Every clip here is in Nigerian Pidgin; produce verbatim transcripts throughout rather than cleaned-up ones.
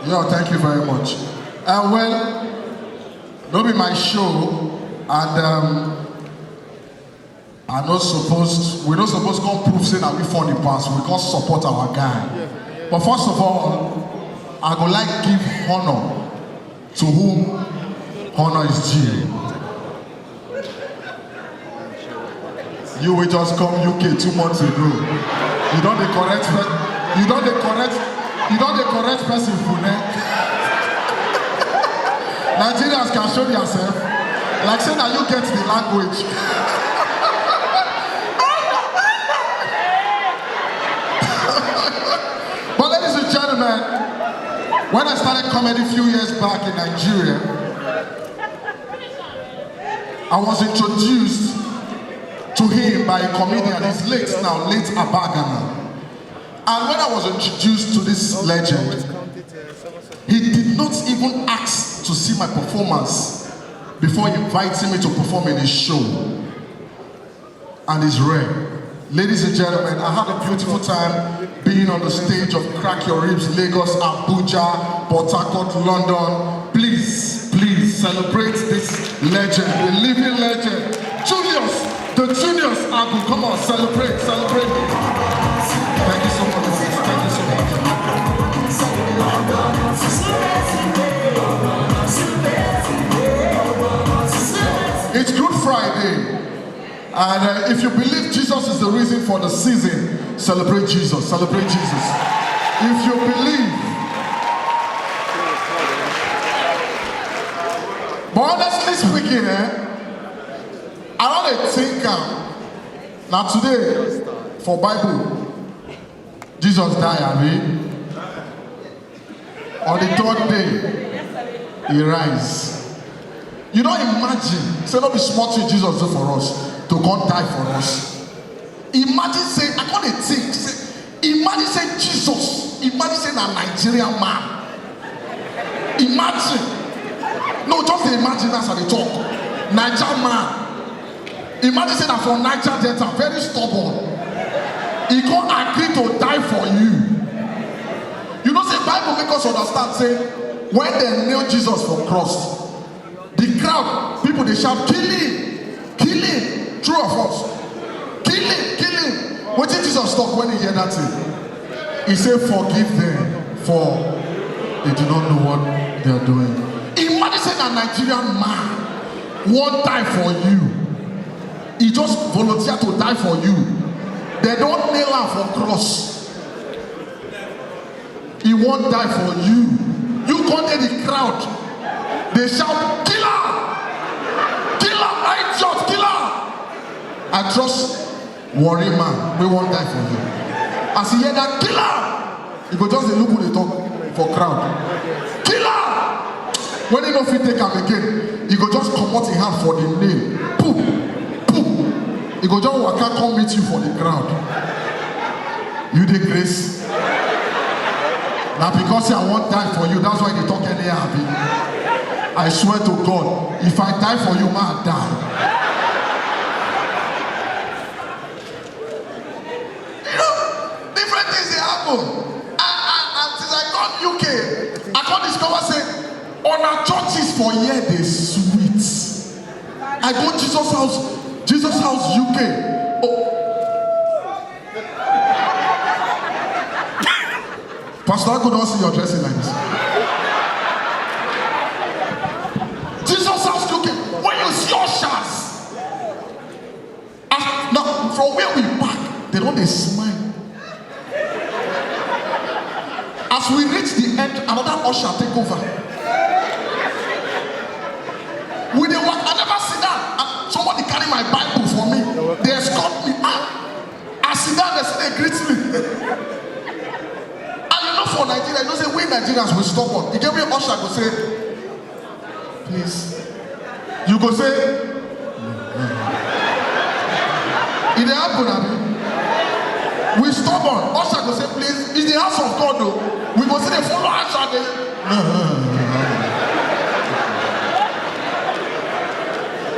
Yeah, thank you very much. Uh, well, no be my show, and um, I no suppose, we no suppose come prove say na we funny pass. We come support our guy. But first of all, I go like give honor to whom honor is due. You will just come U K two months ago. You don't dey correct, pe- you don't dey correct, you don't dey correct person for there. Nigerians can show themselves. Like say now you get the language. But ladies and gentlemen, when I started comedy a few years back in Nigeria, I was introduced to him by a comedian. He's late now, late Abagana. And when I was introduced to this legend, he did not even ask to see my performance before inviting me to perform in his show. And it's rare. Ladies and gentlemen, I had a beautiful time being on the stage of Crack Your Ribs, Lagos, Abuja, Port Harcourt, London. Please, please celebrate this legend, the living legend, Julius, the Julius Agu. Come on, celebrate, celebrate. Thank you so much. Thank you so much. It's Good Friday. And uh, if you believe Jesus is the reason for the season, celebrate Jesus. Celebrate Jesus. If you believe. But honestly speaking, eh, I don't think um, now today for Bible, Jesus died, I mean. On the third day, he rise. You don't imagine. Say, not be small thing Jesus do for us to come die for us. Imagine say, I can't think. Say, imagine say Jesus. Imagine say na Nigerian man. Imagine. No, just imagine as I dey talk. Nigerian man. Imagine say na from Niger Delta, very stubborn. He come agree to die for you. You know say Bible make us understand say when dem nail Jesus for cross, the crowd, people dey shout, "Kill him! Kill him!" True or false? "Kill him! Kill him!" Wetin Jesus talk when he hear that thing? He say, "Forgive them, for they do not know what they are doing." Imagine say na Nigerian man wan die for you. He just volunteer to die for you. They don nail am for cross. He wan die for you. You come dey the crowd. They shout, "Kill am! Kill am! Idiot! Kill am!" I trust Warri man wey wan die for you. As he hear that, "Kill am!" He go just dey look who dey talk for crowd. "Kill am!" When he no fit take am again, he go just comot him hand for the nail. Poop! Poop! He go just waka come meet you for the crowd. You dey craze? Na because say I wan die for you, that's why you dey talk anyhow, abi? I swear to God, if I die for you, ma die. You know, different things dey happen. And, and, and since I come U K, I come discover say una churches for here dey sweet. I go Jesus house, Jesus house U K. Oh. Pastor Aku don see your dressing like this. Jesus house U K. When you see ushers, as, now, from where we park, they don dey smile. As we reach the end, another usher take over. We dey walk, I never sit down. And somebody carry my Bible for me. They escort me. Ah, I sit down, they say they greet me. And you know for Nigeria, you know say we Nigerians we stubborn. You get where usher go say, "Please." You go say, "E dey happen, abi?" We stubborn. Usher go say, "Please, it's the house of God, though." We go say, "They follow usher, dey."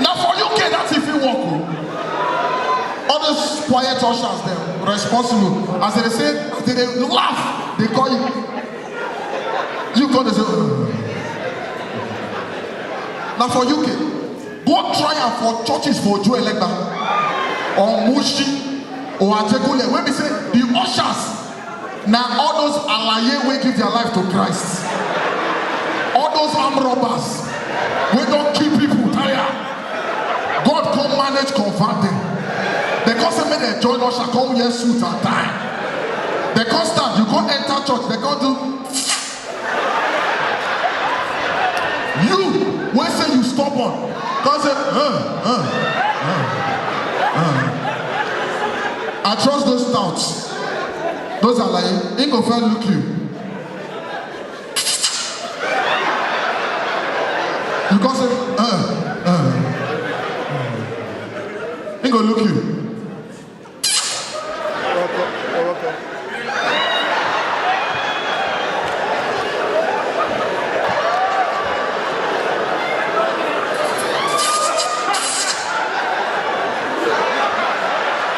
Now for U K, that's if you walk. Oh. All those quiet ushers, dem responsible. As they say, as they dey laugh, they call you. Na for U K. Go try am for churches for Ojuelegba or Mushin or Ajegunle, wey be say the ushers na all those alaye wey give their life to Christ. All those armed robbers wey don kill people tire. God come manage convert them. They come say make dem join usher, come wear suit and tie. They come stand, you come enter church, they come do. You wey say you stubborn, come say, uh, uh, uh, uh. I trust those touts. Those are like, he go first look you. You come say, uh, uh, uh. He go look you.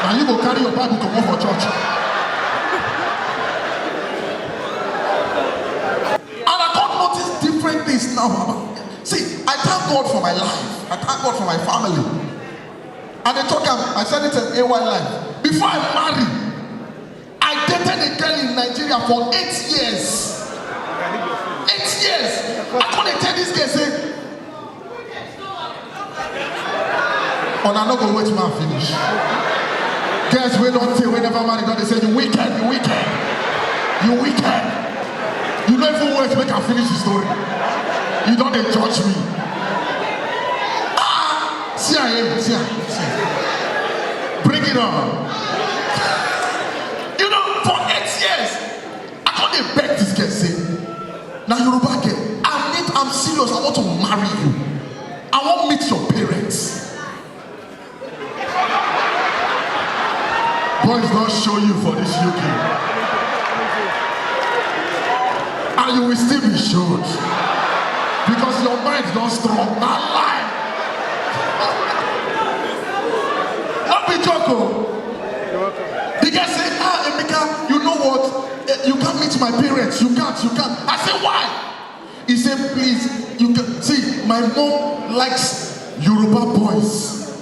Na you go carry your Bible comot for church. And I come notice different things now. See, I thank God for my life. I thank God for my family. I dey talk am, I said it in A Y Live. Before I marry, I dated a girl in Nigeria for eight years. Eight years. I come dey tell this girl say, una no go wait man finish. Girls wey don tey, wey never marry, don dey say, "You wicked, you wicked, you wicked." You no even wait make I finish the story. You don dey judge me. Ah, see am here, see am, see am. Bring it on. You know, for eight years, I come dey beg this girl say, "Na Yoruba girl, I need, I'm serious, I want to marry you. I wan meet your parents." Boys don show you for this U K. And you will still be showed. Because your mind don strong. Na lie. No be joke o. The guy say, "Ah, Emeka, you know what? Eh, you can't meet my parents. You can't, you can't." I say, "Why?" He say, "Please, you can see, my mom likes Yoruba boys.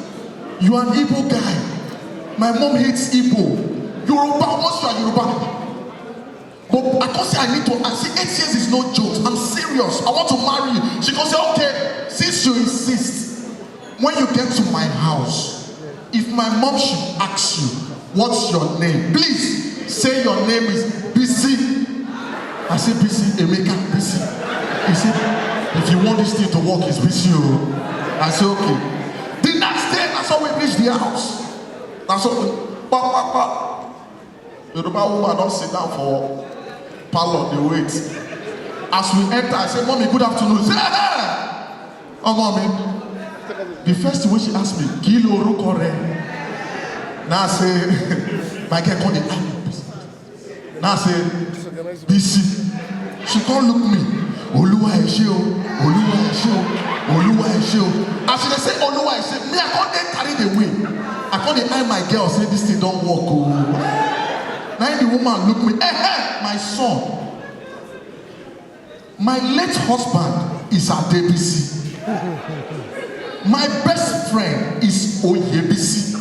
You are an Igbo guy. My mom hates Igbo. Yoruba, once you are Yoruba." But I come say, "I need to." I say, "Eight years is no joke. I'm serious. I want to marry you." She come say, "Okay, since you insist, when you get to my house, if my mom should ask you, 'What's your name?' Please say your name is Bisi." I say, "Bisi, Emeka, Bisi." He said, "If you want this thing to work, it's Bisi o." I say, "Okay." The next day, na so we reach the house. Na so, pa, pa, pa. Yoruba woman don sit down for parlor, dey wait. As we enter, I say, "Mommy, good afternoon." She say, "Hey, hey, ọmọ mi." The first thing wey she ask me, "Kí lorúkọ rẹ?" Na say, my girl come dey eye me. Na say, "Bisi." She come look me. "Olúwa ẹ ṣé o, Olúwa ẹ ṣé o, Olúwa ẹ ṣé o." As she dey say, "Olúwa ẹ ṣé," me, I come dey carried away. I come dey eye my girl, say, "This thing don work o." Na him the woman look me. "Eh, eh, my son, my late husband is Adebisi. My best friend is Oyebisi.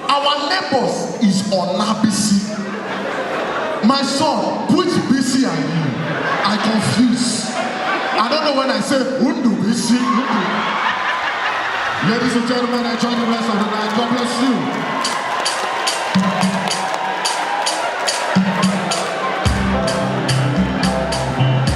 Our neighbors is Onabisi. My son, which Bisi are you?" I confuse. I don't know when I say, "Undu Bisi, Undu." Ladies and gentlemen, enjoy the rest of the night. God bless you.